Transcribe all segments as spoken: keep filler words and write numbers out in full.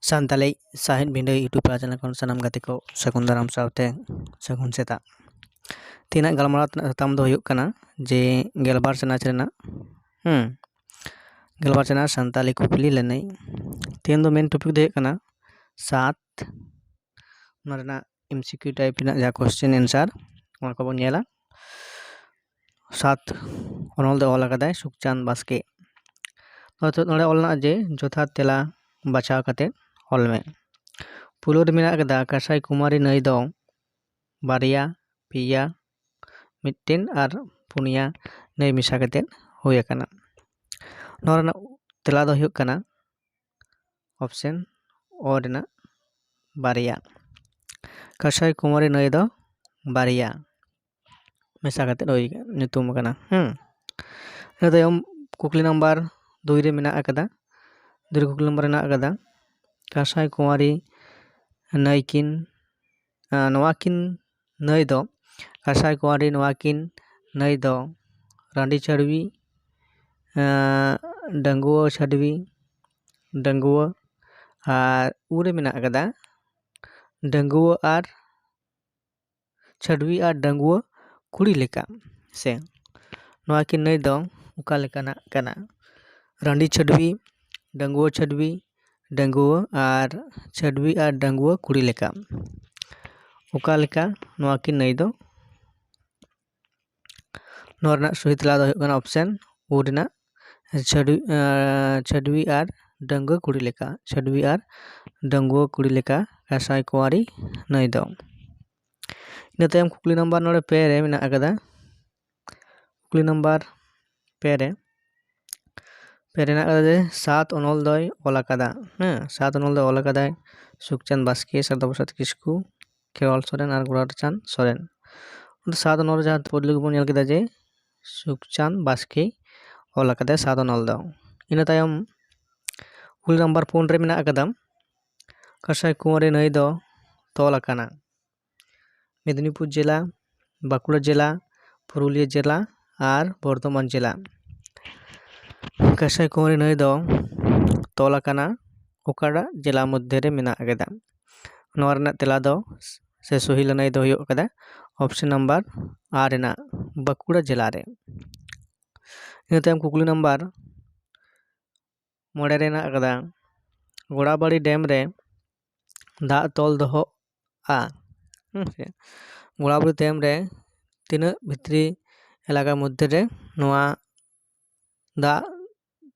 ᱥᱟᱱᱛᱟᱞᱤ ᱥᱟᱶᱦᱮᱫ ᱵᱷᱤᱰᱟᱹᱣ YouTube ᱯᱟᱲᱟ channel ᱠᱷᱚᱱ ᱥᱟᱱᱟᱢ ᱜᱟᱛᱮ ᱠᱚ ᱥᱟᱹᱜᱩᱱ ᱫᱟᱨᱟᱢ ᱥᱟᱶᱛᱮ ᱥᱟᱹᱜᱩᱱ ᱥᱮᱛᱟᱜ᱾ ᱛᱮᱦᱮᱧᱟᱜ ᱜᱟᱞᱢᱟᱨᱟᱣ ᱨᱮᱱᱟᱜ ᱥᱟᱛᱟᱢ ᱫᱚ ᱦᱩᱭᱩᱜ ᱠᱟᱱᱟ ᱡᱮ ᱜᱮᱞᱵᱟᱨ ᱪᱟᱱᱟᱪ ᱨᱮᱱᱟᱜ, ᱦᱩᱸ, ᱜᱮᱞᱵᱟᱨ ᱪᱟᱱᱟᱪ ᱥᱟᱱᱛᱟᱞᱤ ᱠᱩᱠᱞᱤ ᱞᱟᱹᱱᱟᱹᱭ᱾ ᱛᱮᱦᱮᱧ ᱫᱚ ᱢᱮᱱ ᱴᱚᱯᱤᱠ ᱫᱚ ᱦᱩᱭᱩᱜ ᱠᱟᱱᱟ ᱥᱟᱛ, ᱚᱱᱟ ᱨᱮᱱᱟᱜ MCQ type ᱨᱮᱱᱟᱜ ᱡᱟᱦᱟᱸ question answer, ᱚᱱᱟ ᱠᱚᱵᱚᱱ ᱧᱮᱞᱟ᱾ ᱥᱟᱛ ᱚᱱᱚᱞ ᱫᱚ ᱚᱞ ᱟᱠᱟᱫᱟᱭ ᱥᱩᱠᱪᱟᱸᱫᱽ ᱵᱟᱥᱠᱮ᱾ ᱱᱚᱛᱮ ᱱᱚᱰᱮ ᱚᱞ ᱢᱮᱱᱟᱜᱼᱟ ᱡᱮ ᱡᱚᱛᱷᱟᱛ ᱛᱮᱞᱟ ᱵᱟᱪᱷᱟᱣ ᱠᱟᱛᱮ ᱚᱞ ᱢᱮ᱾ ᱯᱩᱭᱞᱩ ᱨᱮ ᱢᱮᱱᱟᱜ ᱟᱠᱟᱫᱟ ᱠᱟᱸᱥᱟᱭ ᱠᱩᱢᱟᱨᱤ ᱱᱟᱹᱭ ᱫᱚ ᱵᱟᱨᱭᱟ, ᱯᱮᱭᱟ, ᱢᱤᱫᱴᱮᱱ ᱟᱨ ᱯᱩᱱᱭᱟ ᱱᱟᱹᱭ ᱢᱮᱥᱟ ᱠᱟᱛᱮ ᱦᱩᱭ ᱟᱠᱟᱱᱟ᱾ ᱱᱚᱣᱟ ᱨᱮᱱᱟᱜ ᱛᱮᱞᱟ ᱫᱚ ᱦᱩᱭᱩᱜ ᱠᱟᱱᱟ option ᱚ ᱨᱮᱱᱟᱜ ᱵᱟᱨᱭᱟ᱾ ᱠᱟᱸᱥᱟᱭ ᱠᱩᱢᱟᱨᱤ ᱱᱟᱹᱭ ᱫᱚ ᱵᱟᱨᱭᱟ ᱢᱮᱥᱟ ᱠᱟᱛᱮ ᱦᱩᱭ ᱧᱩᱛᱩᱢ ᱟᱠᱟᱱᱟ᱾ ᱦᱮᱸ, ᱤᱱᱟᱹ ᱛᱟᱭᱚᱢ ᱠᱩᱠᱞᱤ ᱱᱟᱢᱵᱟᱨ ᱫᱩᱭ ᱨᱮ ᱢᱮᱱᱟᱜ ᱟᱠᱟᱫᱟ, ᱫᱩᱭ ᱨᱮ ᱠᱩᱠᱞᱤ ᱱᱟᱢᱵᱟᱨ ᱢᱮᱱᱟᱜ ᱟᱠᱟᱫᱟ, ᱠᱟᱸᱥᱟᱭ ᱠᱩᱢᱟᱨᱤ ᱱᱟᱹᱭ ᱠᱤᱱ, ᱟᱸ, ᱱᱚᱣᱟ ᱠᱤᱱ ᱱᱟᱹᱭ ᱫᱚ, ᱠᱟᱸᱥᱟᱭ ᱠᱩᱢᱟᱨᱤ ᱱᱚᱣᱟ ᱠᱤᱱ ᱱᱟᱹᱭ ᱫᱚ ᱨᱟᱺᱰᱤ ᱪᱷᱟᱹᱰᱣᱤ, ᱟᱸ, ᱰᱟᱺᱜᱩᱣᱟᱹ ᱪᱷᱟᱹᱰᱣᱤ, ᱰᱟᱺᱜᱩᱣᱟᱹ, ᱟᱨ ᱩ ᱨᱮ ᱢᱮᱱᱟᱜ ᱟᱠᱟᱫᱟ ᱰᱟᱺᱜᱩᱣᱟᱹ ᱟᱨ ᱪᱷᱟᱹᱰᱣᱤ ᱟᱨ ᱰᱟᱺᱜᱩᱣᱟᱹ ᱠᱩᱲᱤ ᱞᱮᱠᱟ᱾ ᱥᱮ ᱱᱚᱣᱟ ᱠᱤᱱ ᱱᱟᱹᱭ ᱫᱚ ᱚᱠᱟ ᱞᱮᱠᱟᱱᱟᱜ ᱠᱟᱱᱟ? ᱨᱟᱺᱰᱤ ᱪᱷᱟᱹᱰᱣᱤ, ᱰᱟᱺᱜᱩᱣᱟᱹ ᱪᱷᱟᱹᱰᱣᱤ, ᱰᱟᱺᱜᱩᱣᱟᱹ ᱟᱨ ᱪᱷᱟᱹᱰᱣᱤ ᱟᱨ ᱰᱟᱺᱜᱩᱣᱟᱹ ᱠᱩᱲᱤ ᱞᱮᱠᱟ᱾ ᱚᱠᱟ ᱞᱮᱠᱟ ᱱᱚᱣᱟ ᱠᱤᱱ ᱱᱟᱹᱭ ᱫᱚ? ᱱᱚᱣᱟ ᱨᱮᱱᱟᱜ ᱥᱚᱦᱤ ᱛᱮᱞᱟ ᱫᱚ ᱦᱩᱭᱩᱜ ᱠᱟᱱᱟ option ᱩ ᱨᱮᱱᱟᱜ ᱪᱷᱟᱹᱰᱣᱤ, ᱟᱸ, ᱪᱷᱟᱹᱰᱣᱤ ᱟᱨ ᱰᱟᱺᱜᱩᱣᱟᱹ ᱠᱩᱲᱤ ᱞᱮᱠᱟ, ᱪᱷᱟᱹᱰᱣᱤ ᱟᱨ ᱰᱟᱺᱜᱩᱣᱟᱹ ᱠᱩᱲᱤ ᱞᱮᱠᱟ ᱠᱟᱸᱥᱟᱭ ᱠᱩᱢᱟᱨᱤ ᱱᱟᱹᱭ ᱫᱚ᱾ ᱤᱱᱟᱹ ᱛᱟᱭᱚᱢ ᱠᱩᱠᱞᱤ ᱱᱟᱢᱵᱟᱨ ᱱᱚᱰᱮ ᱯᱮ ᱨᱮ ᱢᱮᱱᱟᱜ ᱟᱠᱟᱫᱟ᱾ ᱠᱩᱠᱞᱤ ᱱᱟᱢᱵᱟᱨ ᱯᱮ ᱨᱮ, ᱯᱮ ᱨᱮ ᱢᱮᱱᱟᱜ ᱟᱠᱟᱫᱟ ᱡᱮ ᱥᱟᱛ ᱚᱱᱚᱞ ᱫᱚᱭ ᱚᱞ ᱟᱠᱟᱫᱟ᱾ ᱦᱮᱸ, ᱥᱟᱛ ᱚᱱᱚᱞ ᱫᱚᱭ ᱚᱞ ᱟᱠᱟᱫᱟᱭ ᱥᱩᱠᱪᱟᱸᱫᱽ ᱵᱟᱥᱠᱮ, ᱥᱟᱨᱚᱫᱟ ᱯᱨᱚᱥᱟᱫᱽ ᱠᱤᱥᱠᱩ, ᱠᱷᱮᱨᱣᱟᱞ ᱥᱚᱨᱮᱱ ᱟᱨ ᱜᱳᱨᱟᱪᱟᱸᱫᱽ ᱥᱚᱨᱮᱱ᱾ ᱚᱱᱟ ᱥᱟᱛ ᱚᱱᱚᱞ ᱨᱮ ᱡᱟᱦᱟᱸ ᱯᱳᱭᱞᱳ ᱜᱮᱵᱚᱱ ᱧᱮᱞ ᱠᱮᱫᱟ ᱡᱮ ᱥᱩᱠᱪᱟᱸᱫᱽ ᱵᱟᱥᱠᱮ ᱚᱞ ᱟᱠᱟᱫᱟᱭ ᱥᱟᱛ ᱚᱱᱚᱞ ᱫᱚ᱾ ᱤᱱᱟᱹ ᱛᱟᱭᱚᱢ ᱠᱩᱲᱤ ᱱᱟᱢᱵᱟᱨ ᱯᱩᱱ ᱨᱮ ᱢᱮᱱᱟᱜ ᱟᱠᱟᱫᱟ ᱠᱟᱸᱥᱟᱭ ᱠᱩᱢᱟᱨᱤ ᱱᱟᱹᱭ ᱫᱚ ᱛᱚᱞ ᱟᱠᱟᱱᱟ ᱢᱮᱫᱽᱱᱤᱯᱩᱨ ᱡᱮᱞᱟ, ᱵᱟᱸᱠᱩᱲᱟ ᱡᱮᱞᱟ, ᱯᱩᱨᱩᱞᱤᱭᱟᱹ ᱡᱮᱞᱟ ᱟᱨ ᱵᱚᱨᱫᱷᱚᱢᱟᱱ ᱡᱮᱞᱟ᱾ ᱠᱟᱸᱥᱟᱭ ᱠᱩᱢᱟᱨᱤ ᱱᱟᱹᱭ ᱫᱚ ᱛᱚᱞ ᱟᱠᱟᱱᱟ ᱚᱠᱟᱴᱟᱜ ᱡᱮᱞᱟ ᱢᱚᱫᱽᱫᱷᱮ ᱨᱮ ᱢᱮᱱᱟᱜ ᱟᱠᱟᱫᱟ? ᱱᱚᱣᱟ ᱨᱮᱱᱟᱜ ᱛᱮᱞᱟ ᱫᱚ ᱥᱮ ᱥᱚᱦᱤ ᱞᱟᱹᱱᱟᱹᱭ ᱫᱚ ᱦᱩᱭᱩᱜ ᱠᱟᱱᱟ option number ᱟᱨ ᱨᱮᱱᱟᱜ, ᱵᱟᱸᱠᱩᱲᱟ ᱡᱮᱞᱟ ᱨᱮ᱾ ᱤᱱᱟᱹ ᱛᱟᱭᱚᱢ ᱠᱩᱠᱞᱤ ᱱᱟᱢᱵᱟᱨ ᱢᱚᱬᱮ ᱨᱮ ᱢᱮᱱᱟᱜ ᱟᱠᱟᱫᱟ, ᱜᱚᱲᱟᱵᱟᱲᱤ ᱰᱮᱢ ᱨᱮ ᱫᱟᱜ ᱛᱚᱞ ᱫᱚᱦᱚᱜᱼᱟ, ᱦᱮᱸ ᱥᱮ? ᱜᱚᱲᱟᱵᱟᱲᱤ ᱰᱮᱢ ᱨᱮ ᱛᱤᱱᱟᱹᱜ ᱵᱷᱤᱛᱨᱤ ᱮᱞᱟᱠᱟ ᱢᱚᱫᱽᱫᱷᱮ ᱨᱮ ᱱᱚᱣᱟ ᱫᱟᱜ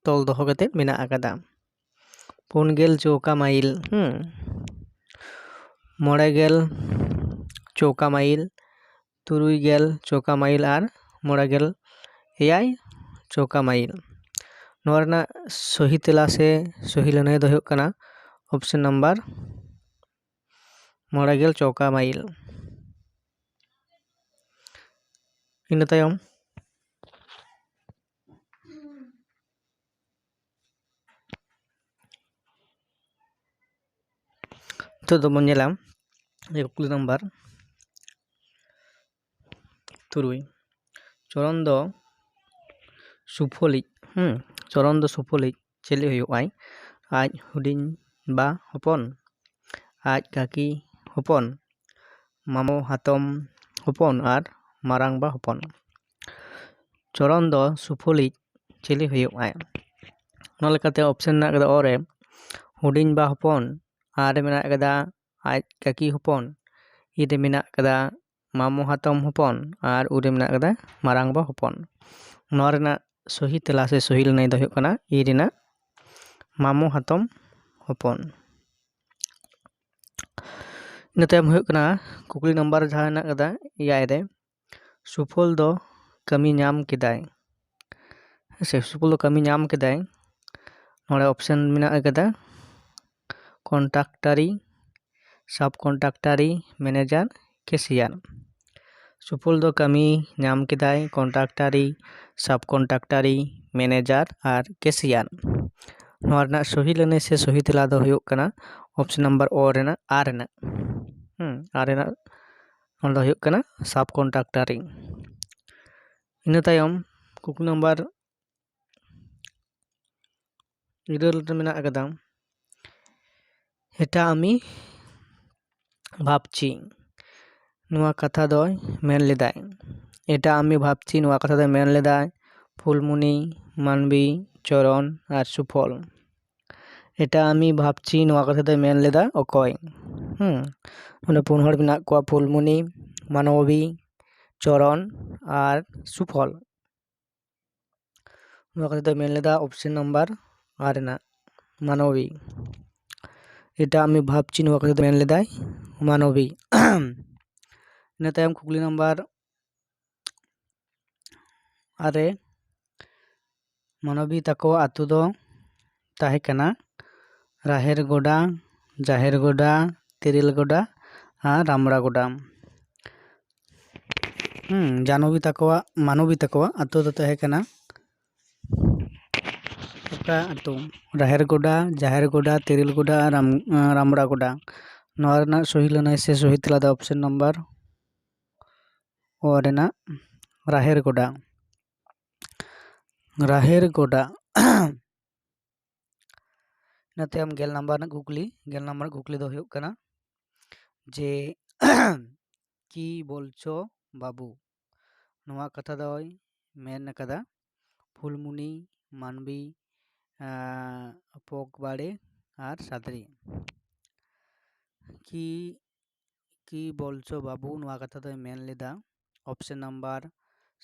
ᱛᱚᱞ ᱫᱚᱦᱚ ᱠᱟᱛᱮ ᱢᱮᱱᱟᱜ ᱟᱠᱟᱫᱟ? ᱯᱩᱱ ᱜᱮᱞ ᱪᱳᱣᱠᱟ ᱢᱟᱭᱤᱞ, ᱦᱩᱸ, ᱢᱚᱬᱮ ᱜᱮᱞ ᱪᱳᱣᱠᱟ ᱢᱟᱭᱤᱞ, ᱛᱩᱨᱩᱭ ᱜᱮᱞ ᱪᱳᱣᱠᱟ ᱢᱟᱭᱤᱞ ᱟᱨ ᱢᱚᱬᱮ ᱜᱮᱞ ᱮᱭᱟᱭ ᱪᱳᱣᱠᱟ ᱢᱟᱭᱤᱞ᱾ ᱱᱚᱣᱟ ᱨᱮᱱᱟᱜ ᱥᱚᱦᱤ ᱛᱮᱞᱟ ᱥᱮ ᱥᱚᱦᱤ ᱞᱟᱹᱱᱟᱹᱭ ᱫᱚ ᱦᱩᱭᱩᱜ ᱠᱟᱱᱟ option number ᱢᱚᱬᱮ ᱜᱮᱞ ᱪᱳᱣᱠᱟ ᱢᱟᱭᱤᱞ᱾ ᱤᱱᱟᱹ ᱛᱟᱭᱚᱢ ᱱᱤᱛᱚᱜ ᱫᱚᱵᱚᱱ ᱧᱮᱞᱟ ᱡᱮ ᱠᱩᱠᱞᱤ ᱱᱟᱢᱵᱟᱨ ᱛᱩᱨᱩᱭ, ᱪᱚᱨᱚᱱ ᱫᱚ ᱥᱩᱯᱷᱚᱞᱤᱡ, ᱦᱩᱸ, ᱪᱚᱨᱚᱱ ᱫᱚ ᱥᱩᱯᱷᱚᱞᱤᱡ ᱪᱤᱞᱤ ᱦᱩᱭᱩᱜ ᱟᱭ? ᱟᱡ ᱦᱩᱰᱤᱧ ᱵᱟ ᱦᱚᱯᱚᱱ, ᱟᱡ ᱠᱟᱹᱠᱤ ᱦᱚᱯᱚᱱ, ᱢᱟᱢᱚ ᱦᱟᱛᱚᱢ ᱦᱚᱯᱚᱱ ᱟᱨ ᱢᱟᱨᱟᱝ ᱵᱟ ᱦᱚᱯᱚᱱ᱾ ᱪᱚᱨᱚᱱ ᱫᱚ ᱥᱩᱯᱷᱚᱞᱤᱡ ᱪᱤᱞᱤ ᱦᱩᱭᱩᱜ ᱟᱭ? ᱚᱱᱟ ᱞᱮᱠᱟᱛᱮ option ᱢᱮᱱᱟᱜ ᱠᱟᱫᱟ ᱚ ᱨᱮ ᱦᱩᱰᱤᱧ ᱵᱟ ᱦᱚᱯᱚᱱ, ᱟᱨ ᱨᱮ ᱢᱮᱱᱟᱜ ᱠᱟᱫᱟ ᱟᱡ ᱠᱟᱹᱠᱤ ᱦᱚᱯᱚᱱ, ᱤ ᱨᱮ ᱢᱮᱱᱟᱜ ᱠᱟᱫᱟ ᱢᱟᱢᱚ ᱦᱟᱛᱚᱢ ᱦᱚᱯᱚᱱ, ᱟᱨ ᱩ ᱨᱮ ᱢᱮᱱᱟᱜ ᱠᱟᱫᱟ ᱢᱟᱨᱟᱝ ᱵᱟ ᱦᱚᱯᱚᱱ᱾ ᱱᱚᱣᱟ ᱨᱮᱱᱟᱜ ᱥᱚᱦᱤ ᱛᱮᱞᱟ ᱥᱮ ᱥᱚᱦᱤ ᱞᱟᱹᱱᱟᱹᱭ ᱫᱚ ᱦᱩᱭᱩᱜ ᱠᱟᱱᱟ ᱤ ᱨᱮᱱᱟᱜ ᱢᱟᱢᱚ ᱦᱟᱛᱚᱢ ᱦᱚᱯᱚᱱ᱾ ᱤᱱᱟᱹ ᱛᱟᱭᱚᱢ ᱦᱩᱭᱩᱜ ᱠᱟᱱᱟ ᱠᱩᱠᱞᱤ ᱱᱟᱢᱵᱟᱨ ᱡᱟᱦᱟᱸ ᱦᱮᱱᱟᱜ ᱠᱟᱫᱟ ᱮᱭᱟᱭ ᱨᱮ, ᱥᱩᱯᱷᱚᱞ ᱫᱚ ᱠᱟᱹᱢᱤ ᱧᱟᱢ ᱠᱮᱫᱟᱭ, ᱦᱮᱸ ᱥᱮ, ᱥᱩᱯᱷᱚᱞ ᱫᱚ ᱠᱟᱹᱢᱤ ᱧᱟᱢ ᱠᱮᱫᱟᱭ᱾ ᱱᱚᱰᱮ option ᱢᱮᱱᱟᱜ ᱠᱟᱫᱟ contractory, subcontractory, manager, cashier᱾ ᱥᱩᱯᱷᱚᱞ ᱫᱚ ᱠᱟᱹᱢᱤ ᱧᱟᱢ ᱠᱮᱫᱟᱭ contractory, subcontractory, manager ᱟᱨ cashier᱾ ᱱᱚᱣᱟ ᱨᱮᱱᱟᱜ ᱥᱚᱦᱤ ᱞᱟᱹᱱᱟᱹᱭ ᱥᱮ ᱥᱚᱦᱤ ᱛᱮᱞᱟ ᱫᱚ ᱦᱩᱭᱩᱜ ᱠᱟᱱᱟ option number ᱚ ᱨᱮᱱᱟᱜ, ᱟᱨ ᱨᱮᱱᱟᱜ, ᱦᱩᱸ, ᱟᱨ ᱨᱮᱱᱟᱜ ᱚᱱᱟ ᱫᱚ ᱦᱩᱭᱩᱜ ᱠᱟᱱᱟ subcontractory᱾ ᱤᱱᱟᱹ ᱛᱟᱭᱚᱢ ᱠᱩᱠᱞᱤ ᱱᱟᱢᱵᱟᱨ ᱤᱨᱟᱹᱞ ᱨᱮ ᱢᱮᱱᱟᱜ ᱟᱠᱟᱫᱟ, ᱮᱴᱟᱜ ᱟᱢᱤ ᱵᱷᱟᱵᱽᱪᱤ ᱱᱚᱣᱟ ᱠᱟᱛᱷᱟ ᱫᱚᱭ ᱢᱮᱱ ᱞᱮᱫᱟᱭ᱾ ᱮᱴᱟᱜ ᱟᱢᱤ ᱵᱷᱟᱵᱽᱪᱤ ᱱᱚᱣᱟ ᱠᱟᱛᱷᱟ ᱫᱚᱭ ᱢᱮᱱ ᱞᱮᱫᱟᱭ ᱯᱷᱩᱞᱢᱩᱱᱤ, ᱢᱟᱱᱵᱤ, ᱪᱚᱨᱚᱱ ᱟᱨ ᱥᱩᱯᱷᱚᱞ᱾ ᱮᱴᱟᱜ ᱟᱢᱤ ᱵᱷᱟᱵᱽᱪᱤ ᱱᱚᱣᱟ ᱠᱟᱛᱷᱟ ᱫᱚᱭ ᱢᱮᱱ ᱞᱮᱫᱟ ᱚᱠᱚᱭ? ᱦᱩᱸ, ᱚᱸᱰᱮ ᱯᱩᱱ ᱦᱚᱲ ᱢᱮᱱᱟᱜ ᱠᱚᱣᱟ, ᱯᱷᱩᱞᱢᱩᱱᱤ, ᱢᱟᱱᱚᱵᱤ, ᱪᱚᱨᱚᱱ ᱟᱨ ᱥᱩᱯᱷᱚᱞ᱾ ᱱᱚᱣᱟ ᱠᱟᱛᱷᱟ ᱫᱚᱭ ᱢᱮᱱ ᱞᱮᱫᱟ ᱚᱯᱥᱮᱱ ᱱᱟᱢᱵᱟᱨ ᱟᱨ ᱨᱮᱱᱟᱜ ᱢᱟᱱᱚᱵᱤ᱾ ᱮᱴᱟᱜ ᱟᱢᱤ ᱵᱷᱟᱵᱽᱪᱤ ᱱᱚᱣᱟ ᱠᱟᱛᱷᱟ ᱫᱚ ᱢᱮᱱ ᱞᱮᱫᱟᱭ ᱢᱟᱱᱚᱵᱤ᱾ ᱤᱱᱟᱹ ᱛᱟᱭᱚᱢ ᱠᱩᱠᱞᱤ ᱱᱟᱢᱵᱟᱨ ᱟᱨᱮ, ᱢᱟᱱᱚᱵᱤ ᱛᱟᱠᱚᱣᱟᱜ ᱟᱹᱛᱩ ᱫᱚ ᱛᱟᱦᱮᱸ ᱠᱟᱱᱟ ᱨᱟᱦᱮᱨ ᱜᱚᱰᱟ, ᱡᱟᱦᱮᱨ ᱜᱚᱰᱟ, ᱛᱤᱨᱤᱞ ᱜᱚᱰᱟ ᱟᱨ ᱨᱟᱢᱲᱟ ᱜᱚᱰᱟ᱾ ᱦᱩᱸ, ᱡᱟᱱᱚᱵᱤ ᱛᱟᱠᱚᱣᱟᱜ, ᱢᱟᱱᱚᱵᱤ ᱛᱟᱠᱚᱣᱟᱜ ᱟᱹᱛᱩ ᱫᱚ ᱛᱟᱦᱮᱸ ᱠᱟᱱᱟ ᱚᱠᱟ ᱟᱹᱛᱩ? ᱨᱟᱦᱮᱨ ᱜᱚᱰᱟ, ᱡᱟᱦᱮᱨ ᱜᱚᱰᱟ, ᱛᱤᱨᱤᱞ ᱜᱚᱰᱟ ᱟᱨ ᱨᱟᱢ-, ᱨᱟᱢᱲᱟ ᱜᱚᱰᱟ᱾ ᱱᱚᱣᱟ ᱨᱮᱱᱟᱜ ᱥᱚᱦᱤ ᱞᱟᱹᱱᱟᱹᱭ ᱥᱮ ᱥᱚᱦᱤ ᱛᱮᱞᱟ ᱫᱚ ᱚᱯᱥᱮᱱ ᱱᱟᱢᱵᱟᱨ ᱚ ᱨᱮᱱᱟᱜ ᱨᱟᱦᱮᱨ ᱜᱚᱰᱟ᱾ ᱨᱟᱦᱮᱨ ᱜᱚᱰᱟ᱾ ᱤᱱᱟᱹ ᱛᱟᱭᱚᱢ ᱜᱮᱞ ᱱᱟᱢᱵᱟᱨ ᱨᱮᱱᱟᱜ ᱠᱩᱠᱞᱤ, ᱜᱮᱞ ᱱᱟᱢᱵᱟᱨ ᱨᱮᱱᱟᱜ ᱠᱩᱠᱞᱤ ᱫᱚ ᱦᱩᱭᱩᱜ ᱠᱟᱱᱟ ᱡᱮ ᱠᱤ ᱵᱚᱞᱪᱚ ᱵᱟᱹᱵᱩ ᱱᱚᱣᱟ ᱠᱟᱛᱷᱟ ᱫᱚᱭ ᱢᱮᱱ ᱟᱠᱟᱫᱟ ᱯᱷᱩᱞᱢᱩᱱᱤ, ᱢᱟᱱᱵᱤ, ᱟᱸ, ᱯᱚᱠᱵᱟᱲᱮ ᱟᱨ ᱥᱟᱫᱽᱨᱤ᱾ ᱠᱤ, ᱠᱤ ᱵᱚᱞᱪᱚ ᱵᱟᱹᱵᱩ ᱱᱚᱣᱟ ᱠᱟᱛᱷᱟ ᱫᱚᱭ ᱢᱮᱱ ᱞᱮᱫᱟ ᱚᱯᱥᱮᱱ ᱱᱟᱢᱵᱟᱨ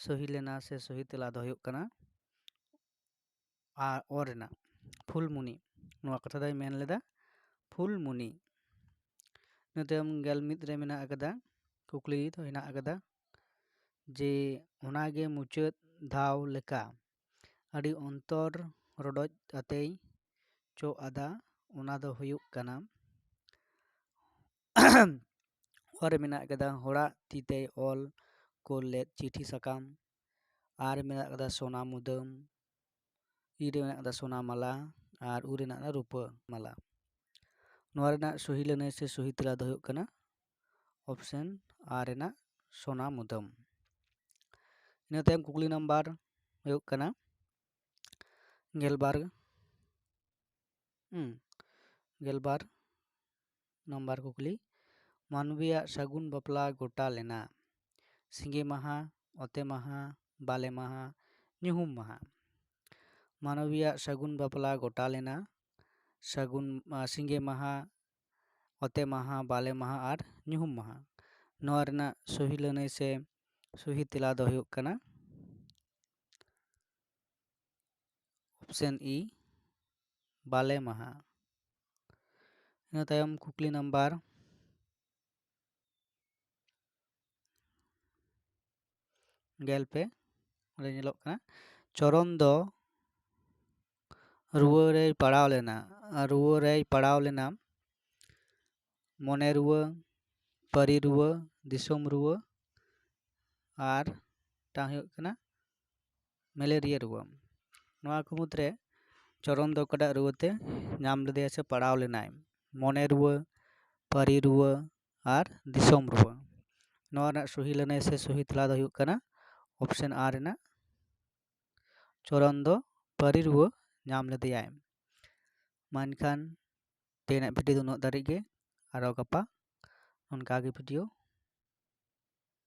ᱥᱚᱦᱤ ᱞᱮᱱᱟ ᱥᱮ ᱥᱚᱦᱤ ᱛᱮᱞᱟ ᱫᱚ ᱦᱩᱭᱩᱜ ᱠᱟᱱᱟ ᱟᱨ ᱚ ᱨᱮᱱᱟᱜ ᱯᱷᱩᱞᱢᱩᱱᱤ᱾ ᱱᱚᱣᱟ ᱠᱟᱛᱷᱟ ᱫᱚᱭ ᱢᱮᱱ ᱞᱮᱫᱟ ᱯᱷᱩᱞᱢᱩᱱᱤ᱾ ᱤᱱᱟᱹ ᱛᱟᱭᱚᱢ ᱜᱮᱞ ᱢᱤᱫ ᱨᱮ ᱢᱮᱱᱟᱜ ᱟᱠᱟᱫᱟ, ᱠᱩᱠᱞᱤ ᱫᱚ ᱦᱮᱱᱟᱜ ᱟᱠᱟᱫᱟ ᱡᱮ ᱚᱱᱟᱜᱮ ᱢᱩᱪᱟᱹᱫ ᱫᱷᱟᱣ ᱞᱮᱠᱟ ᱟᱹᱰᱤ ᱚᱱᱛᱚᱨ ᱨᱚᱰᱚᱡ ᱟᱛᱮᱭ ᱪᱚᱜ ᱟᱫᱟ, ᱚᱱᱟ ᱫᱚ ᱦᱩᱭᱩᱜ ᱠᱟᱱᱟ ᱚᱠᱟᱨᱮ ᱢᱮᱱᱟᱜ ᱟᱠᱟᱫᱟ ᱦᱚᱲᱟᱜ ᱛᱤ ᱛᱮᱭ ᱚᱞ ᱠᱳᱞ ᱞᱮᱫ ᱪᱤᱴᱷᱤ ᱥᱟᱠᱟᱢ, ᱟᱨ ᱢᱮᱱᱟᱜ ᱟᱠᱟᱫᱟ ᱥᱚᱱᱟ ᱢᱩᱫᱟᱹᱢ, ᱤ ᱨᱮ ᱢᱮᱱᱟᱜ ᱟᱠᱟᱫᱟ ᱥᱚᱱᱟ ᱢᱟᱞᱟ, ᱟᱨ ᱩ ᱨᱮ ᱢᱮᱱᱟᱜ ᱟᱠᱟᱫᱟ ᱨᱩᱯᱟᱹ ᱢᱟᱞᱟ᱾ ᱱᱚᱣᱟ ᱨᱮᱱᱟᱜ ᱥᱚᱦᱤ ᱞᱟᱹᱱᱟᱹᱭ ᱥᱮ ᱥᱚᱦᱤ ᱛᱮᱞᱟ ᱫᱚ ᱦᱩᱭᱩᱜ ᱠᱟᱱᱟ ᱚᱯᱥᱮᱱ ᱟᱨ ᱨᱮᱱᱟᱜ ᱥᱚᱱᱟ ᱢᱩᱫᱟᱹᱢ᱾ ᱤᱱᱟᱹ ᱛᱟᱭᱚᱢ ᱠᱩᱠᱞᱤ ᱱᱟᱢᱵᱟᱨ ᱦᱩᱭᱩᱜ ᱠᱟᱱᱟ ᱜᱮᱞᱵᱟᱨ, ᱦᱩᱸ, ᱜᱮᱞᱵᱟᱨ ᱱᱟᱢᱵᱟᱨ ᱠᱩᱠᱞᱤ, ᱢᱟᱱᱣᱤᱭᱟᱜ ᱥᱟᱹᱜᱩᱱ ᱵᱟᱯᱞᱟ ᱜᱚᱴᱟ ᱞᱮᱱᱟ ᱥᱤᱸᱜᱮ ᱢᱟᱦᱟ, ᱚᱛᱮ ᱢᱟᱦᱟ, ᱵᱟᱞᱮ ᱢᱟᱦᱟ, ᱧᱩᱦᱩᱢ ᱢᱟᱦᱟ᱾ ᱢᱟᱱᱣᱤᱭᱟᱜ ᱥᱟᱹᱜᱩᱱ ᱵᱟᱯᱞᱟ ᱜᱚᱴᱟ ᱞᱮᱱᱟ ᱥᱟᱹᱜᱩᱱ, ᱟ, ᱥᱤᱸᱜᱮ ᱢᱟᱦᱟ, ᱚᱛᱮ ᱢᱟᱦᱟ, ᱵᱟᱞᱮ ᱢᱟᱦᱟ ᱟᱨ ᱧᱩᱦᱩᱢ ᱢᱟᱦᱟ᱾ ᱱᱚᱣᱟ ᱨᱮᱱᱟᱜ ᱥᱚᱦᱤ ᱞᱟᱹᱱᱟᱹᱭ ᱥᱮ ᱥᱚᱦᱤ ᱛᱮᱞᱟ ᱫᱚ ᱦᱩᱭᱩᱜ ᱠᱟᱱᱟ option E, ᱵᱟᱞᱮ ᱢᱟᱦᱟ᱾ ᱤᱱᱟᱹ ᱛᱟᱭᱚᱢ ᱠᱩᱠᱞᱤ ᱱᱟᱢᱵᱟᱨ ᱜᱮᱞ ᱯᱮ, ᱚᱸᱰᱮ ᱧᱮᱞᱚᱜ ᱠᱟᱱᱟ, ᱪᱚᱨᱚᱱ ᱫᱚ ᱨᱩᱣᱟᱹ ᱨᱮᱭ ᱯᱟᱲᱟᱣ ᱞᱮᱱᱟ᱾ ᱟᱨ ᱨᱩᱣᱟᱹ ᱨᱮᱭ ᱯᱟᱲᱟᱣ ᱞᱮᱱᱟ ᱢᱚᱱᱮ ᱨᱩᱣᱟᱹ, ᱯᱟᱹᱨᱤ ᱨᱩᱣᱟᱹ, ᱫᱤᱥᱚᱢ ᱨᱩᱣᱟᱹ ᱟᱨ ᱢᱤᱫᱴᱟᱝ ᱦᱩᱭᱩᱜ ᱠᱟᱱᱟ ᱢᱮᱞᱮᱨᱤᱭᱟ ᱨᱩᱣᱟᱹ᱾ ᱱᱚᱣᱟ ᱠᱚ ᱢᱩᱫᱽᱨᱮ ᱪᱚᱨᱚᱱ ᱫᱚ ᱚᱠᱟᱴᱟᱜ ᱨᱩᱣᱟᱹᱛᱮ ᱧᱟᱢ ᱞᱮᱫᱮᱭᱟ ᱥᱮ ᱯᱟᱲᱟᱣ ᱞᱮᱱᱟᱭ? ᱢᱚᱱᱮ ᱨᱩᱣᱟᱹ, ᱯᱟᱹᱨᱤ ᱨᱩᱣᱟᱹ ᱟᱨ ᱫᱤᱥᱚᱢ ᱨᱩᱣᱟᱹ᱾ ᱱᱚᱣᱟ ᱨᱮᱱᱟᱜ ᱥᱚᱦᱤ ᱞᱟᱹᱱᱟᱹᱭ ᱥᱮ ᱥᱚᱦᱤ ᱛᱮᱞᱟ ᱫᱚ ᱦᱩᱭᱩᱜ ᱠᱟᱱᱟ option A ᱨᱮᱱᱟᱜ, ᱪᱚᱨᱚᱱ ᱫᱚ ᱯᱟᱹᱨᱤ ᱨᱩᱣᱟᱹ ᱧᱟᱢ ᱞᱮᱫᱮᱭᱟᱭ᱾ ᱢᱟ ᱮᱱᱠᱷᱟᱱ ᱛᱮᱦᱮᱧᱟᱜ video ᱫᱚ ᱩᱱᱟᱹᱜ ᱫᱷᱟᱹᱨᱤᱡ ᱜᱮ, ᱟᱨᱚ ᱜᱟᱯᱟ ᱚᱱᱠᱟᱜᱮ video